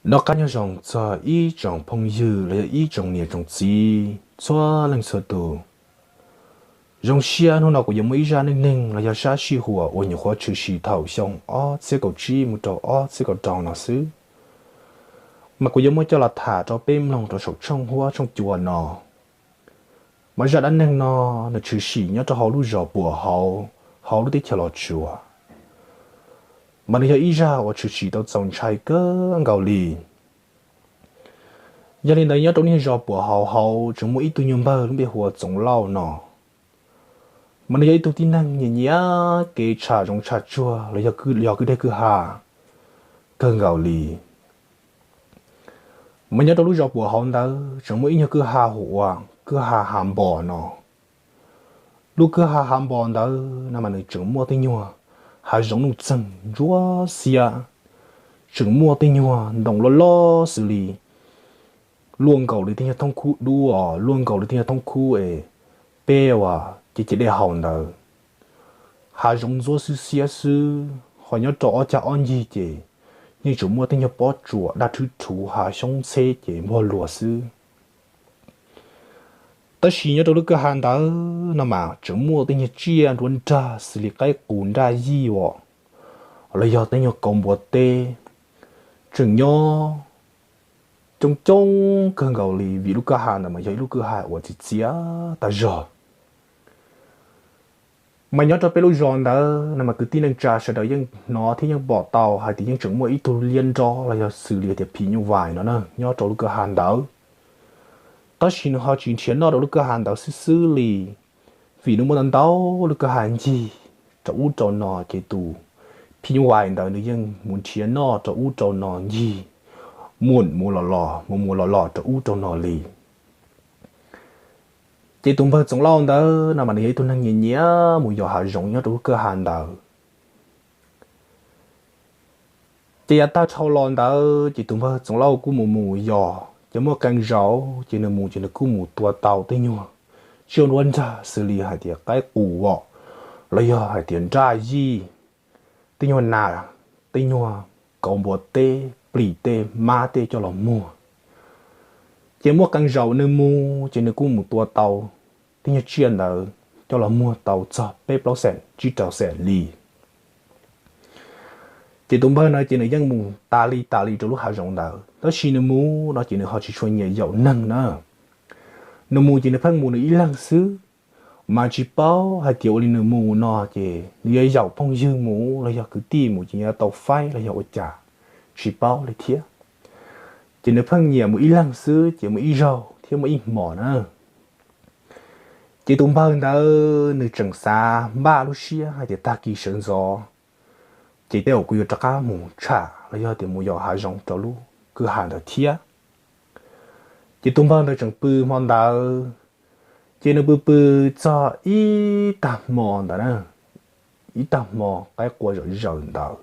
Noj qab nyob zoo txog ib tsoom phooj ywg los yog ib tsoom niam tsoom txiv txhua leej txhua tus. Zoo siab hnub no kuv yuav muaj ib zaj neej neeg los yog sab sij huam uas nyuam qhuav tshwm sim thaum xyoo ob txhiab kaum tsib mus rau ob txhiab kaum rau no xwb, mas kuv yuav muab coj los tham rau peb mloog rau saum tshooj huab tshooj cua no. Mas zaj dab neeg no nws tshwm sim nyob rau hauv lub zos Puam Hauv, hauv lub teb chaws Los Tsuas. Mas nws yog ib zaj uas tshwm sim tau txaus ntshai kawg nkaus li. Yog li ntawd nyob rau niag zos Puam Hauv hauv tseem muaj ib tug nyuag npawg lub npe hu ua Txoov Lauj no. Mas nws yog ib tug tib neeg nyiam nyiam kev tsham zoov tsham tsuag los yog kwj deg kwj ha kawg nkaus li. Mas nyob rau lub zos Puam Hauv ntawd tseem muaj ib nyuag kwj ha hu ua kwj ha Hav Npos no. Lub kwj ha Hav Npos ntawd no mas nws tseem muaj tej nyuag hav zoov nuj txeeg ntsuab xiab, tseem muaj tej nyuag ntoo loj loj xws li luaj nkaus li tej nyuag thoob khub dub os, luaj nkaus li tej nyuag thoob khub es peb uas ces ces dej haus ntawd. Hav zoov ntsuab xwb xiab xwb, ho nyob rau ob cag ob ncig ces yeej tseem muaj tej nyuag pob tsuas daj rhwb rhuv hav xyoob ntxheb ces npuag luag xwb. Tab sis nyob rau lub kwj ha ntawd no mas tseem muaj tej nyuag tsiaj nruab nrag xws li qaib qus nraj yij os, los yog tej nyuag kauv npua teb, tseem nyob coob coob kawg nkaus li vim lub kwj ha ntawd mas yog ib lub kwj ha uas txias txias tas zog. Mas nyob rau peb lub zos ntawd no mas kwv tij neej tsa sawv daws yeej hnov thiab yeej pom tau hais tias yeej tseem muaj ib tug liab nrob los yog xws li tias phim nyuj vais no na nyob rau lub kwj ha ntawd. Tab sis nws ho tsis nrhiav noj rau lub kwj ha ntawd xwb xwb li, vim nws muaj ntau ntau lub kwj ha ncig rau ub rau no ces tus phim nyuj vais ntawd nws yeej mus nrhiav noj rau ub rau no ncig, mus mus los los mus mus los los rau ub rau no li. Ces tus npawg Txoov Lauj ntawd no mas nws yog ib tug neeg nyiam nyiam mus yos hav zoov nyob rau lub kwj ha ntawd. Ces yav tag dhau los ntawd ces tus npawg Txoov Lauj kuj mus mus yos, ces muaj qee zaus ces nws mus ces nws kuj mus tua tau tej nyuag tsiaj nruab nrag xws li hais tias qaib qus os, los yog hais tias nraj yij, tej nyuag nas, tej nyuag kauv npua teb, plis tej, mab tej coj los muag. Ces muaj qee zaus nws mus ces nws kuj mus tua tau tej nyuag tsiaj ntawd coj los muag tau txog peb plaub xeem tsib rau xeem li. Ces tus npawg no ces nws yeej mus tas li tas li rau lub hav zoov ntawd, tab sis nws mus no ces nws ho tsis tshua nyiam yaum neeg na. Nws mus ces nws pheej mus nws ib leeg xwb, mas tsis paub hais tias ua li nws mus no ces nws yuav yaum phooj ywg mus los yog kwv tij mus ces yuav tau faib los yog ua cas, tsis paub li thiab. Ces nws pheej nyiam mus ib leeg xwb ces muaj ib zaug thiab muaj ib hmos na, ces tus npawg ntawd nws tseem xav npaj lub siab hais tias tag kis sawv ntxov ces tej zaum kuv yuav rov qab mus tsham los yog tias mus yos hav zoov rau lub kwj ha ntawd thiab. Ces tus npawg ntawd tseem pw hmo ntawd, ces nws pw pw txog ib tag hmo ntawd na, ib tag hmo qaib qua zom zaws ntawd,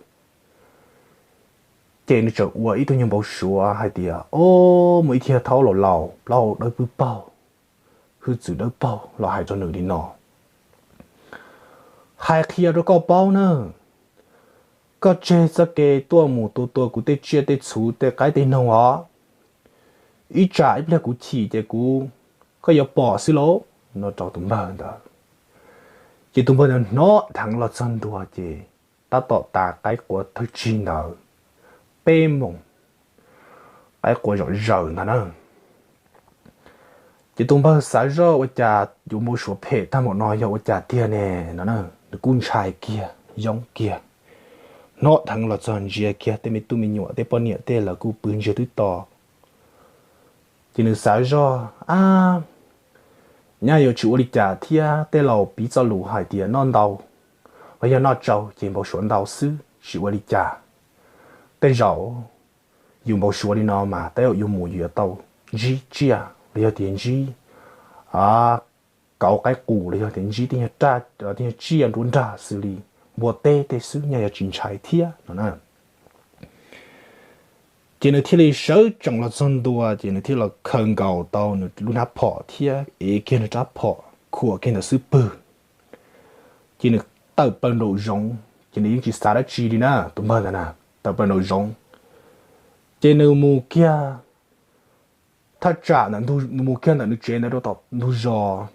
ces nws tseem ua ib tug nyuag npau suav hais tias, o, muaj ib thiaj thaub laus laus plaub hau dawb pwb paug, hwj txwv dawb paug los hais rau nws li no: Hais qhia rau koj paub na, koj tseg txoj kev tuaj mus tua tua kuv tej tsiaj tej txhu tej qaib tej noog os, ib tsam ib pliag kuv chim ces kuv, koj yuav pom xwb lauj, no rau tus npawg ntawd. Ces tus npawg ntawd hnov dheev los txog ntua ces tab tom tas qaib qua thawj tsig ntawd, peb moos, qaib qua zom zaws ntag na. Ces tus npawg xav zoj ua cas yuav npau suav phem tag npaum no yog ua cas tiag ne no, nws kuj ntshai kiag, yoob kiag, hnov dheev los txog ntsia kiag tej me tub me nyuam tej poj niam tej lawv kuj pw ntsiag twb to. Ces nws xav zoj, ab, nyaj yuav tsis ua li cas thiab, tej laus piv txoj lus hais tias noj ntau los yog noj tsau ces npau suav ntau xwb, tsis ua li cas. Tej zaum yus npau suav li no mas tej zaum yus mus yus yuav tau ntsib tsiaj los yog tias ntsib kauv qaib qus los yog tias ntsib tej nyuag raj, tej nyuag tsiaj nruab nrag xws li npua teb tej xwb, nyaj yuav tsis ntshai thiab no na. Ces nws thiaj li sawv tsees los txog ntua ces nws thiaj los khaws nkaus tau nws lub hnab phom thiab ev kiag nws rab phom khuam kiag ntawm xub pwg. Ces nws tawm plaws nraum zoov ces nws yeej tsis xav dab tsi li na, tus npawg ntawd na. tawm plaws nraum zoov. Ces nws mus kiag thaj tsam ntawm, mus kiag ntawm nws tsev ntawd rau tom ntug zos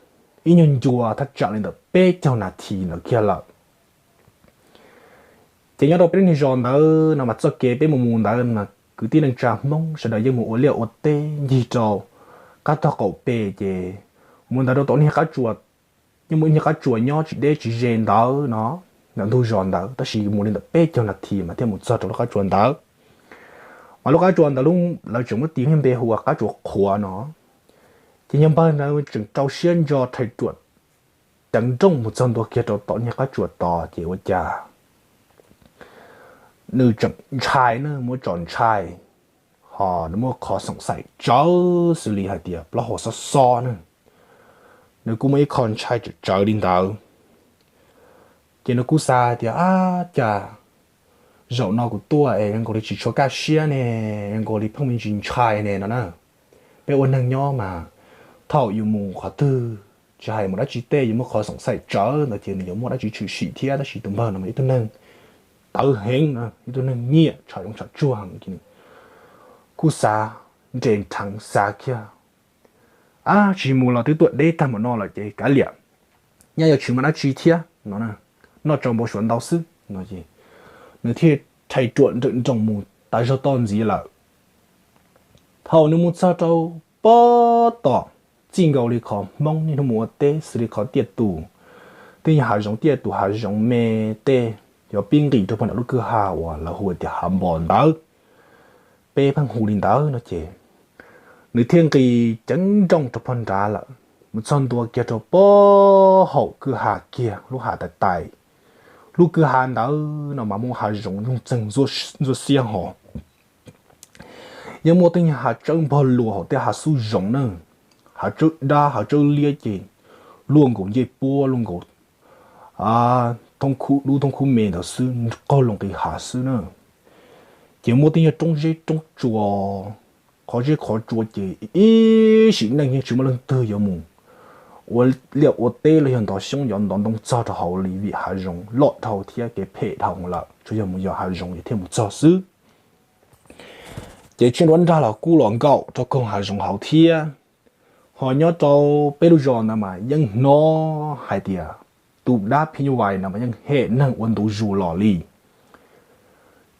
ib nyuag ncua thaj tsam li ntawm peb caug nas this ntawd kiag lawm. Ces nyob rau peb lub niag zos ntawd no mas txoj kev peb mus mus ntawd mas kwv tij neej tsa Hmoob sawv daws yeej mus ua liaj ua teb ncig rau qab tog qaum pem ces mus ntawd rau tom niag qab tsuas, yeej muaj ib niag qab tsuas nyob tsis deb tsis ze ntawd no, ntawm ntug zos ntawd tab sis mus li ntawm peb caug nas this mas thiaj mus txog rau lub qab tsuas ntawd. Mas lub qab tsuas ntawd lawv tseem muab tis niag npe hu ua qab tsuas qhuav no. Ces niag npawg ntawd tseem rau siab ntso rhais ruam ceev nrooj mus txog ntua kiag rau tom niag qab tsuas tod ces ua cas nws tseem ntshai na, muab tso ntshai, ho nws muaj qhov xoom xaim tsawv xws li hais tias plaub hau xob xob na. Nws kuj muaj ib qho ntshai tsawv tsawv li ntawd. Ces nws kuj xav hais tias, ab, cas zaum no kuv tuaj es zoo nkaus li tsis tshua kaj siab ne, zoo nkaus li pheej me ntsis ntshai ne no na. Peb ua neeg nyob mas thaum yus mus qhov twg tsis hais mus dab tsi tej yus muaj qhov xoom xaim tsawv ntawd ces nws yuav muaj dab tsi tshwm sim thiab, tab sis tus npawg no mas ib tug neeg tawv heev, ib tug neeg nyiam tsham zoov tsham tsuag heev ces nws kuj xav nres nrheev xav kiag, ab, tsis mus los twb tuaj deb tag npaum no lawm ces kav liam, nyaj yuav tsis muaj dab tsi thiab no, noj tsau npau suav ntau xwb no. Nws thiaj rhais ruam nrawm nroos mus tas zog toj ntxiv lawm. Thaum nws mus txog rau pob tom txij nkaus li qhov Hmoob niaj hnub mus ua teb xws li qhov tiaj tus, tej nyuag hav zoov tiaj tus hav zoov me tej, yuav pib nqis rau puag nram lub kwj ha uas lawv hu tias hav npo ntawd, peb pheej hu li ntawd no ces nws thiaj nqis ceev nrooj rau puag nrad lawm, mus txog ntua kiag rau puag hauv kwj ha kiag lub hav tais tais. Lub kwj ha ntawd no mas muaj hav zoov ntsoog txeeg ntxuaj xiab hos, yeej muaj tej nyuag hav tsawb npog luas hauv tej hav xub zoov na, hav tsawb dab hav tsawb liab ces luaj nkaus ncej puab luaj nkaus thoob khub dub thoob khub me ntawd xwb, qaug loo nqis hav xwb na. Ces muaj tej nyuag roob zeb roob tsua, qhov zeb qhov tsua ces ib sim neej yeej tsis muaj leej twg yuav mus ua liaj ua teb los yog ntov xyoob ntov ntoo txog rau hauv li vim hav zoov loj dhau thiab kev phem dhau lawm, tsuas yog mus yos hav zoov ces thiaj mus txog xwb. Ces tsiaj nruab nrag los kuj los nkaum rau koog hav zoov hauv thiab. Ho nyob rau peb lub zos ntawd mas yeej hnov hais tias tus dab phim nyuj vais no mas yeej hem neeg ua ntu zus los li.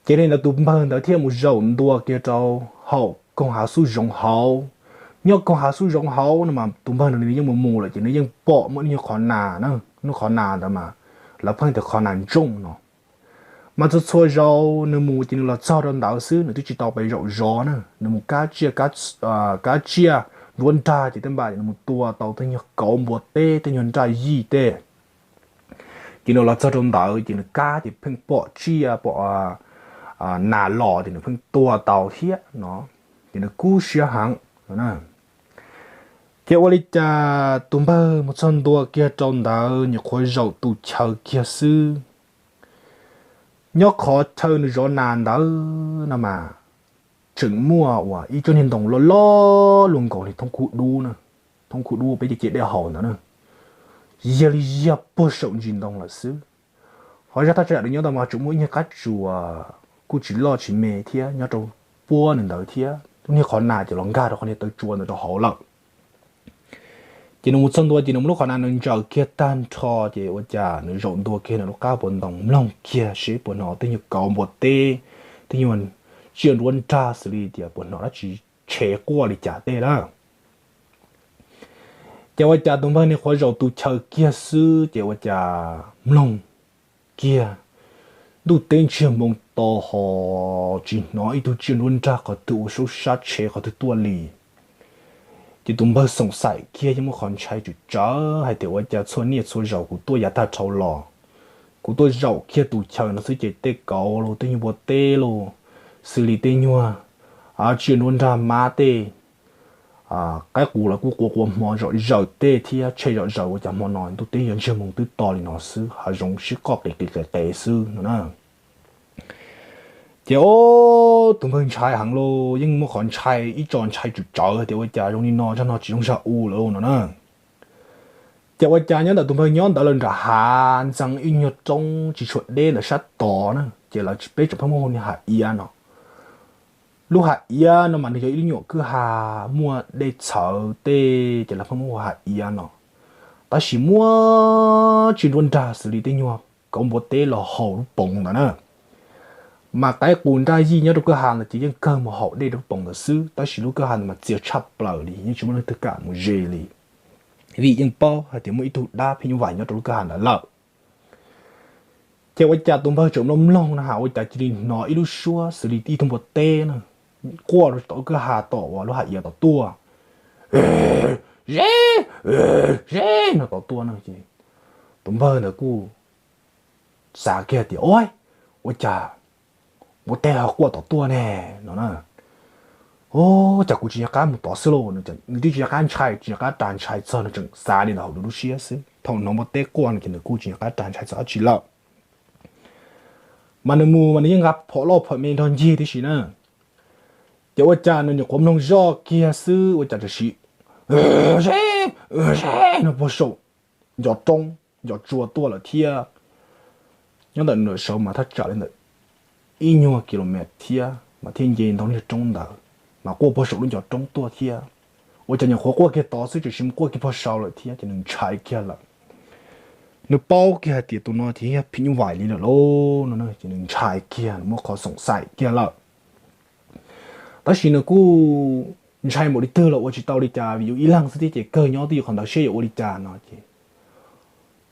Ces li ntawd tus npawg ntawd thiaj mus zaum ntua kiag rau hauv koog hav xub zoov hauv. Nyob koog hav xub zoov hauv no mas tus npawg ntawd nws yeej mus mus lawm ces nws yeej pom muaj ib nyuag qhov nas na, lub qhov nas ntawd mas lawv pheej tias qhov nas ntsooj no. Mas txhua txhua zaus nws mus ces nws los txog rau ntawd xwb, nws twb tsis tau pes zaum zov na, nws mus kab tsiaj, kab tsiaj nruab nrag ces tej npam nws mus tua tau tej nyuag kauv npua teb tej nyuag nraj yij tej. Ces nws los txog rau ntawd ces nws kab ces pheej pom tsiaj pom nas los ces nws pheej tua tau thiab no, ces nws kub siab heev no na. Ces ua li cas tus npawg mus txog ntua kiag rau ntawd nyuam qhuav zaum tus chaw kiag xwb. Nyob qhov chaw nws zov nas ntawd no mas tseem muaj uas ib tsob niag ntoo loj loj luaj nkaus li thoob khub dub, thoob khub dub peb ceg dej haus ntawd na, yag li yag puag saum ntsis ntoo lawm xwb. Ho zaj thaj tsam nws nyob ntawd mas tseem muaj ib nyuag qab tsuas kuj tsis loj tsis me thiab nyob rau puab nws ntawd thiab, lub niag qhov nas ces los nkag rau qhov niag taw tsua ntawd rau hauv lawm. Ces nws mus txog ntua ces nws muab lub qhov nas nws ntsaws kiag tag nrho ces ua cas nws zaum ntua kiag nws lub qab puas ntoo mloog kiag seb puas hnov tej nyuag kauv npua teb, tej nyuag tsiaj nruab nrag xws li tias puas hnov dab tsi tshev quaj li cas tej lawm. Ces ua cas tus npawg nws qhuav zaum tus chaw kiag xwb ces ua cas mloog kiag ntuj teb ntsiag moo to ho tsis hnov ib tug tsiaj nruab nrag qhov twg ua saub sab tshev qhov twg tuaj li. Ces tus npawg xoom xaim kiag yeej muaj qhov ntshai tsawm tsawv hais tias ua cas txhua niaj txhua zaus kuv tuaj yav tag dhau los, kuv tuaj zaum kiag tus chaw no xwb ces tej kauv los tej nyuag npua teb los xws li tej nyuag tsiaj nruab nrag mab tej qaib qus los kuj qua qua hmo zom zaws tej thiab tshe zom zaws, ua cas hmo no ntuj teb yuav ntsiag moo twb to li no xwb, hav zoov sib qoj qis qis qis qis xwb no na. Ces o, tus npawg ntshai heev los yeej muaj qhov ntshai ib tso ntshai tsawm tsawv tias ua cas zoo li no zaj no tsis zoo zaj u lawm no na. Ces ua cas nyob ntawm tus npawg nyob ntawd lawm nram hav ntxeev ib nyuag roob tsis tshua deb ntawm sab tod na, ces lawv peb tseem pheej muab hu niag hav iav no. Lub hav iav no mas nws yog ib lub nyuam kwj ha muaj dej txhawv tej, ces lawv pheej muab hu hav iav no. Tab sis muaj tsis nruab nrag xws li tej nyuag kauv npua teb los haus lub poov ntawd na. Mas qaib qus nraj yij nyob rau kwj ha ntawd ces yeej kawg mus haus dej rau lub poov ntawd xwb, tab sis lub kwj ha ntawd mas txias tshaj plaws li, yeej tsis muaj leej twg kam mus ze li, vim yeej paub hais tias muaj ib tug dab phim nyuj vais nyob rau lub kwj ha ntawd lawm. Ces ua cas tus npawg tseem mloog mloog na has ua cas cia li hnov ib lub suab xws li ib tug npua teb na quaj rau tom lub kwj ha tom uas lub hav iav tom tuaj, ze, ze no tom tuaj na. Ces tus npawg ntawd kuj xav kiag tias, Ua, ua cas npua teb ho quaj tom tuaj ne? No na. Ua cas kuv tsis nco qab mus tod xwb lauj? Nws twb tsis nco qab ntshai, tsis nco qab ras ntshai txog, nws tseem xav li ntawd hauv nws lub siab xwb. Thaum hnov npua teb quaj no ces nws kuj tsis nco qab ras ntshai txog dab tsi lawm. Mas nws mus mas nws yeej nqa phom loj phom me nrog ncig tib si na. Ces ua cas nws nyuam qhuav mloog zoj kiag xwb ua cas tam sim ze, ze no puag saum ncov roob ncov tsua tuaj lawm thiab. Nyob ntawm nram saud mas thaj tsam li ntawm ib nyuag kilomev thiab mas thiaj nce ntau niag roob ntawd, mas quaj puag saum lub ncov roob tuaj thiab. Ua cas nyuam qhuav quaj kiag tod xwb tseem sim quaj kiag puag saud lawm thiab, ces nws ntshai kiag lawm. Nws paub kiag hais tias tus no ces yog phim nyuj vais li lawm lauj no, ces nws ntshai kiag, nws muaj qhov xoom xaim kiag lawm. Tab sis nws kuj ntshai npaum li twg los ua tsis tau li cas vim yus ib leeg xwb thiab ces kawg nyob twj ywm qhov ntawd seb yuav ua li cas no ces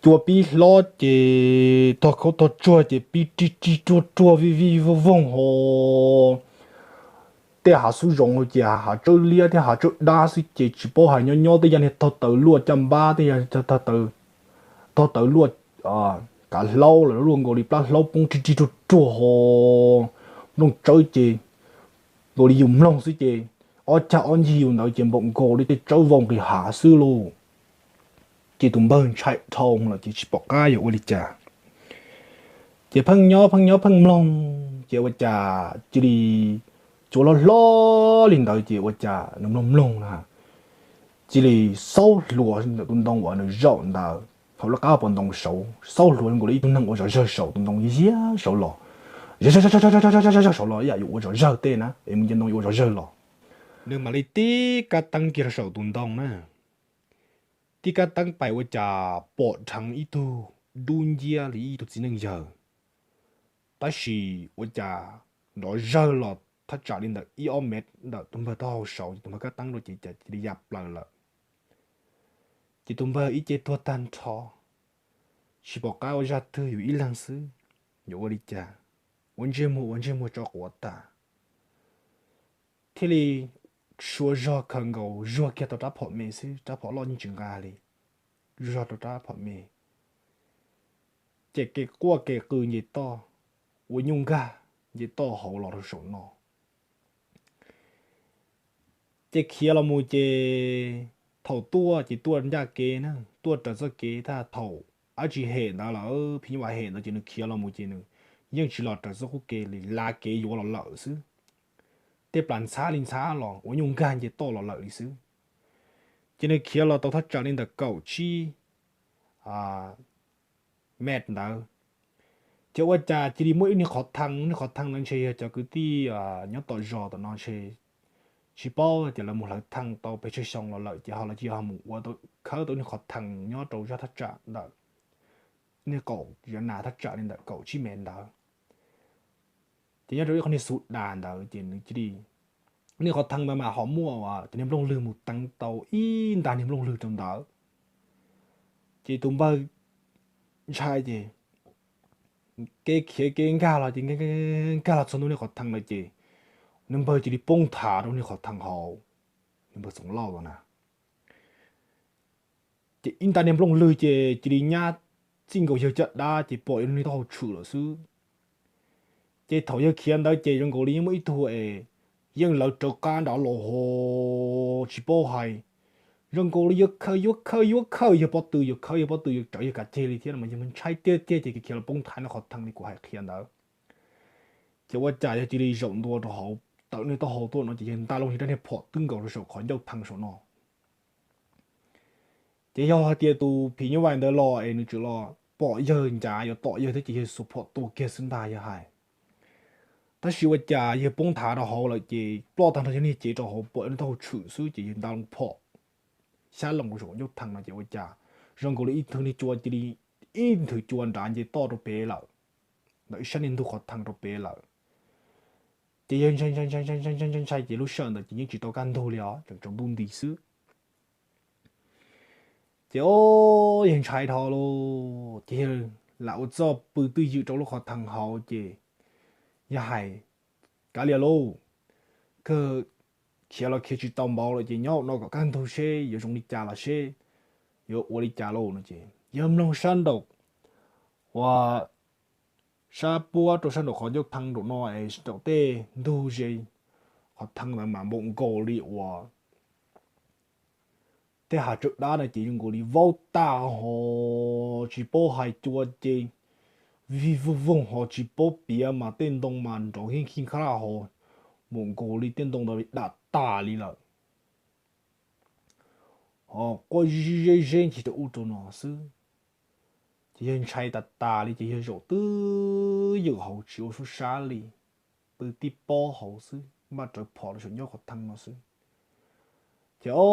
cua pib hlob ces tog khaub tog tsuag ces pib rig rig ruag ruag vij vij voog voog ho. Tej hav xub zoov ces hav tsawb liab thiab hav tsawb dab xwb ces tsis paub hais, nyob nyob tej yam niag tog taws luaj caj npab, tej yam tog taws luaj kav hlaub los luaj nkaus li plab hlaub poob rig rig ruag ruag ho. Nplooj tsawb ces nkaus li yus mloog xwb ces ob cag ob ncig yus ntawd ces npaum nkaus li tej tsawb vau nqis hav xwb lauj. Ces tus npawg ntshai dhau lawm ces tsis pom qab yuav ua li cas. Ces pheej nyob pheej nyob pheej mloog ces ua cas cia li cua hlob hlob li ntawd ces ua cas nws mloog mloog na cia li xaub hluas ntawm tus ntoo uas nws zaum ntawd hauv lub qab pos ntoo saud, xaub hluas nkaus li ib tug neeg ua zog zawg saum tus ntoo yaj saud los, zog saud los yam yuav ua zog zawg tej na es mus nce ntoo yuav ua zog zawg los. Nws mam li tib kab teeb kiag rau saum tus ntoo na, tib kab teeb pais ua cas pom dheev ib tug dub nciab li ib tug txiv neej yawg. Tab sis ua cas nrov zawg los thaj tsam li ntawm ib ob mev ntawm tus npawg taub hau saud, ces tus npawg kab teeb rau ces cas cia li ya plaws lawm. Ces tus npawg ib ce tuag tag nrho, tsis pom qab ua zaj twg, yus ib leeg xwb, yuav ua li cas? Ua ntsej muag ua ntsej muag tso quav tas, thiaj li suav zog khaws nkaus zuag kiag tau rab phom me xwb, rab phom loj yeej tsis nqa li, zuag zog rau rab phom me, ces kev quaj kev qw nce toj, ua nyuj nkag nce toj hauv los rau saum no. Ces khiav los mus ces thaum tuaj ces tuaj ncaj kev na, tuaj raws txoj kev, tab thaum dab tsi hem ntawd lawm, phim nyuj vais hem ntawd ces nws khiav los mus ces nws yeej tsis los raws txoj qub kev li, lav kev yuav los lawm xwb. Tej plas ntxhab li ntxhab los ua nyuj nkag nce toj los lawm li xwb. Ces nws khiav los tau thaj tsam li ntawm kaum tsib mev ntawd, ces ua cas cia li muaj ib niag qhov thee, niag qhov thee ntawd ntshe yog cov kwv tij nyob tom zos tom no ntshe tsis paub tias lawv mus hlawv thee tau pes tsawg xyoo los lawm ces ho lawv cia li ho mus ua, khawb tau niag qhov thee nyob rau zaj thaj tsam ntawm, niag kaum zaj nas thaj tsam li ntawm kaum tsib mev ntawd. Ces nyob rau ib qho niag xu das ntawd ces nws cia li, niag qhov thee ntawd mas ho muaj cov niag nplooj lwg mus teev tau ib ntag niag nplooj lwg rau ntawd. Ces tus npawg ntshai ces kev khiav kev nkag los ces nkag los txog ntua niag qhov thee ntawd ces nws npawg cia li poob nthav rau niag qhov thee hauv, nws npawg Txoov Lauj na. Ces ib ntag niag nplooj lwg ces cia li nyab txij nkaus yawg caj dab ces pom yawg niag taub hau tshwm lawm xwb. Ces thaum yawg khiav ntawd ces zoo nkaus li yeej muaj ib tug es yeej lawv rawv qab nrad los ho tsis paub hais, zoo nkaus li yuav khawb yuav khawb yuav khawb yawg pob tw, yuav khawb yawg pob tw, yuav rawv yawg kav ceg li thiab no mas yawg ntshai tiag tiag ces khiav los poob nthav niag qhov thee li kuv hais qhia ntawd. Ces ua cas yawg cia li zaum ntua rau hauv, tawm niag taub hau tuaj no ces yawg nta loo yawg rab niag phom twb nkaus rau saum qhov ncauj thee saum no. Ces yog hais tias tus phim nyuj vais ntawd los es nws tseem los pom yawg ncav yuav tom yawg thiab ces yawg xuas phom tua kiag xwb ntag yawg hais. Tab sis ua cas yawg poob nthav rau hauv lawm ces ploj tag nrho yawg niag cev rau hauv pom nws taub hau tshwm xwb ces yawg nta loo phom xyab loos rau saum ncauj thee no ces ua cas zoo nkaus li ib nthwv niag cua cia li, ib nthwv cua nrad nce toj rau pem lawm, ntawm ib sab niag ntug qhov thee rau pem lawm. Ces yawg ntshai ntshai ntshai ntshai ntshai ntshai ntshai ces lub sij hawm ntawd ces yeej tsis tau kaj ntug li os, tseem tsaus ntuj nti xwb. Ces o, yawg ntshai dhau lawm ces yawg lam ua txuj pw twj ywm rau lub qhov thee hauv ces yawg hais, kav liam lauj, kawg khiav los khiav tsis tau npaum lawm ces nyob no kom kaj ntug seb yuav zoo li cas los seb yuav ua li cas lauj no ces yawg mloog sab nraum, ua sab puab rau sab nraum qhov ncauj thee nraum no es nraum tej ntug ze qhov thee ntawd mas npaum nkaus li uas tej hav tsawb dab no ces zoo nkaus li vaub tag ho tsis paub hais cua ces vig vog voog ho tsis paub piav mas tej ntoo mas nrov heej khij nkhaj ho npaum nkaus li tej ntoo ntawd dam tas li lawm, ho quaj zeb zeb ncig rau ub rau no xwb. Ces yawg ntshai tas tas li ces yawg zaum twj ywm hauv tsis ua suab sab li, pw tib pob hauv xwb, npaj rawv phom rau saum ncauj qhov thee no xwb. Ces o,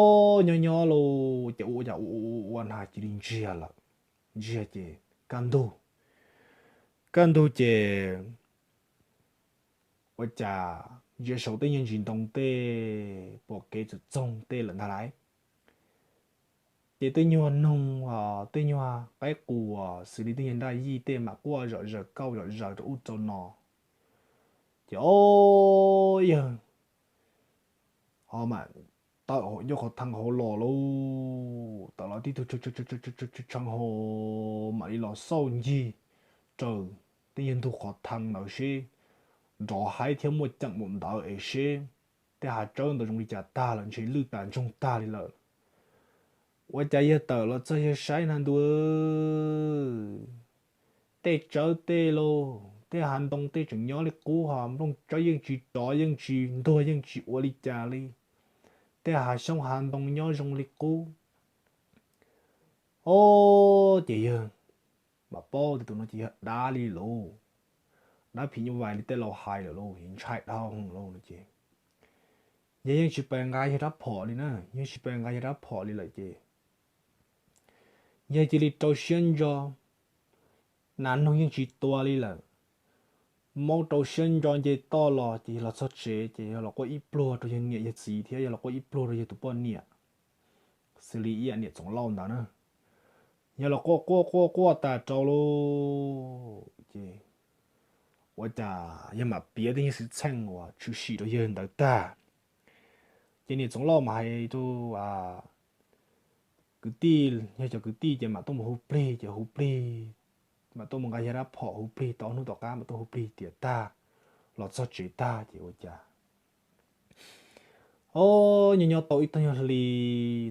nyob nyob los ces ua cas ua ua ua ua na cia li ntsiag lawm, ntsiag ces kaj ntug, kaj ntug ces ua cas ntsia saum tej nyuag ntsis ntoo tej pom kev txawm txoog tej lawm ntag lauj. Ces tej nyuag noog, tej nyuag qaib qus xws li tej nyuag nraj yij tej mam quaj zom zaws kauj zom zaws rau ub rau no. Ces o, yawg ho mam tawm hauv ncauj qhov thee hauv los lauj, tawm los tib tug tshee ho mam li los xauj ncig raws tej nyuag ntug qhov thee ntawd seb nrov haib thiab muaj ceem npaum ntawd es seb tej hav tsawb ntawd zoo li cas tag lawm, ntshe lwj tas ntsoog tag li lawm. Ua cas yawg tawm los txog yawg saib na ntu, tej tsawb tej lauj, tej hav ntoo tej tseem nyob li qub ho nplooj tsawb yeej tsis rov yeej tsis ntuag yeej tsis ua li cas li. Tej hav xyoob hav ntoo nyob zoo li qub. O, ces yawg mam paub tias tus no ces yog dab li lauj, dab phim nyuj vais li tej laus hais lawm lauj, ntshai dhau lawm no ces yawg yeej tsis pes nqa yawg rab phom li na, yeej tsis pes nqa yawg rab phom li lawm ces yawg cia li rau siab ntso, nas noog yeej tsis tua li lawm. Maub rau siab ntso nce toj los ces yawg los txog tsev ces yawg los quaj ib pluag rau yawg niam yawg txiv thiab yawg los quaj ib pluag rau yawg tus poj niam, xws li ib yam niam Txoov Lauj ntawd na. Yawg los quaj quaj quaj quaj tas rau lauj ces ua cas yawg mam piav tej nyuag xwm txheej uas tshwm sim rau yawg ntawd tag. Ces niam Txoov Lauj mas hais rau kwv tij, yog cov kwv tij ces mam tuaj mus hu plig ces hu plig, mam tuaj mus nqa yawg rab phom hu plig tau hnub tom qab mam tuaj hu plig tias tag, los txog tsev tag ces ua cas o, nyob nyob tau ib tag nyuag hli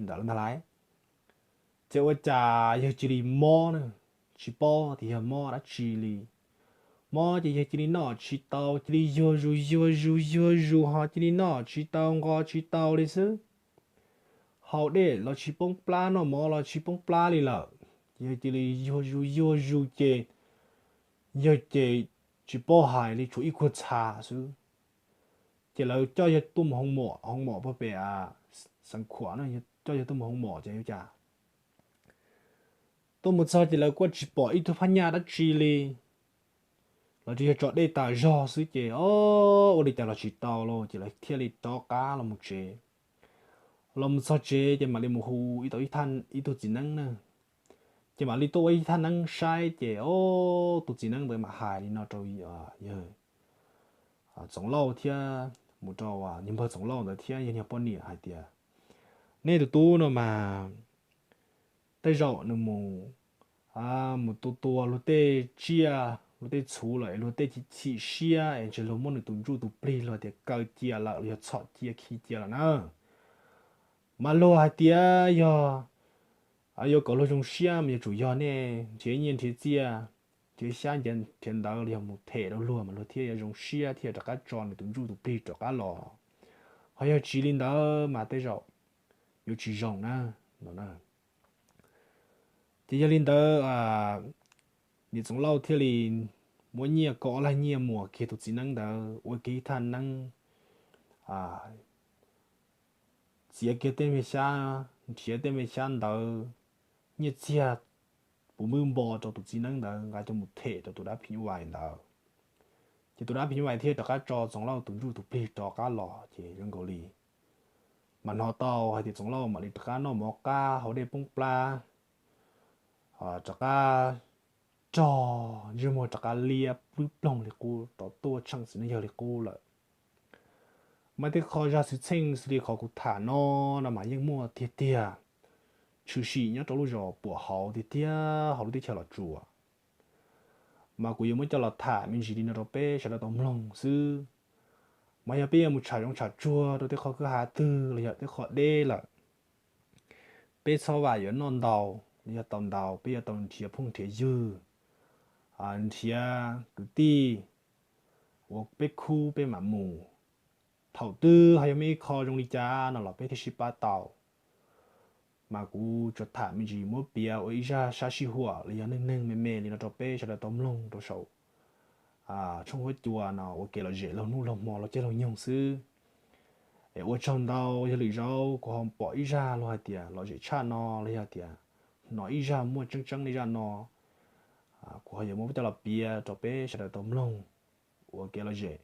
ntawd ntag lauj, ces ua cas yawg cia li mob na, tsis paub tias yog mob dab tsi li. Mob ces yawg cia li noj tsis tau, cia li yuag zus yuag zus yuag zus ho cia li noj tsis tau nqos tsis tau li xwb. Haus dej los tsis poob plab, noj mov los tsis poob plab li lawm. Ces yawg cia li yuag zus yuag zus ces yawg ces tsis paub hais li, tshuav ib kuag txha xwb. Ces lawv coj yawg tuaj mus hoo mom, hoo mom pog pem Xeev Khuam no, coj yawg tuaj mus hoo mom ces ua cas tuaj mus txog ces lawv kuj tsis pom ib tug phab nyaj dab tsi li. Lawv tsuas yog tso dej tas zog xwb ces o, ua li cas los tsis tau lauj, ces lawv thiaj li rov qab los mus tsev. Los mus txog tsev ces mam li mus hu ib tau ib tug txiv neeb na. Ces mam li tuaj ua ib thaj neeb saib ces o, tus txiv neeb ntawd mam hais li no rau yawg Txoov Lauj thiab mus rau niag npawg Txoov Lauj ntawd thiab yawg niag poj niam hais tias, nej tus tub no mas tej zaum nws mus, mus tua tua luag tej tsiaj luag tej txhuv lawm es luag tej chim siab es ntshe luag muab nws tus ntsuj tus plig luag tias kaw cia lawm los yog txhom cia khi cia lawm na. Mas luag hais tias yog yuav kom luag zoo siab mas yuav tsum yog nej nrhiav nyiaj nrhiav txiaj, nrhiav xyab nrhiav ntawv los yog mus them rau luag mas luag thiaj yuav zoo siab thiaj rov qab tso nws tus ntsuj tus plig rov qab los. Ho yog tsis li ntawd mas tej zaum yuav tsis zoo na, no na. Ces yog li ntawd, niam Txoov Lauj thiaj li muab nyiaj kaum laj nyiaj muas kiag tus txiv neeb ntawd ua kiag ib thaj neeb, txiav kiag tej me xyab, nrhiav tej me xyab ntawv, nyiaj txiag puv npwb npo rau tus txiv neeb ntawd nqa coj mus them rau tus dab phim nyuj vais ntawd. Ces tus dab phim nyuj vais thiaj rov qab tso Txoov Lauj tus ntsuj tus plig rov qab los ces zoo nkaus li mas hnov tau hais tias Txoov Lauj mam li rov qab noj mov qab haus dej poob plab, rov qab rog ntsej muag rov qab liab ploog li qub rov tuaj tsheej txiv neej yawg li qub lawm. Mas tej qho zaj xwm txheej xws li qhov kuv tham no no mas yeej muaj tiag tiag, tshwm sim nyob rau lub zos Puam Hauv tiag tiag hauv lub teb chaws Los Tsuas. Mas kuv yuav muab coj los tham me ntsis li no rau peb sawv daws tau mloog xwb. Mas yog peb yuav mus tsham zoov tsham tsuag rau tej qhov kwj ha twg los yog tej qhov deb lawm, peb txhob vam yuav noj ntau los yog tau ntau, peb yuav tau nrhiav phooj nrhiav ywg, nrhiav kwv tij uas peb khub peb mam mus. Thaum twg ho yog muaj ib qho zoo li cas no los peb thiaj sib pab tau. Mas kuv tsuas tham me ntsis muab piav ua ib zaj sab sij huam los yog neej neeg me me li no rau peb sawv daws tau mloog rau saum tshooj huab cua no ua kev lom zem laug hnub laug hmo laug caij laug nyoog xwb. Es ua tsaug ntau, yog lwm zaus kuv ho pom ib zaj luag hais tias lom zem tshaj no los yog tias hnov ib zaj muaj tseeb tseeb li zaj no, kuv ho yuav muab coj los piav rau peb sawv daws tau mloog ua kev lom zem.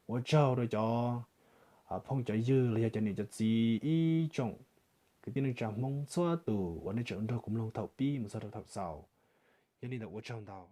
Ua tsaug rau cov phooj cov ywg los yog cov niam cov txiv ib tsoom kwv tij neej tsa Hmoob txhua tus uas nej tseem nrog kuv mloog thaum pib mus txog rau thaum xaus. Yog li ntawd ua tsaug ntau.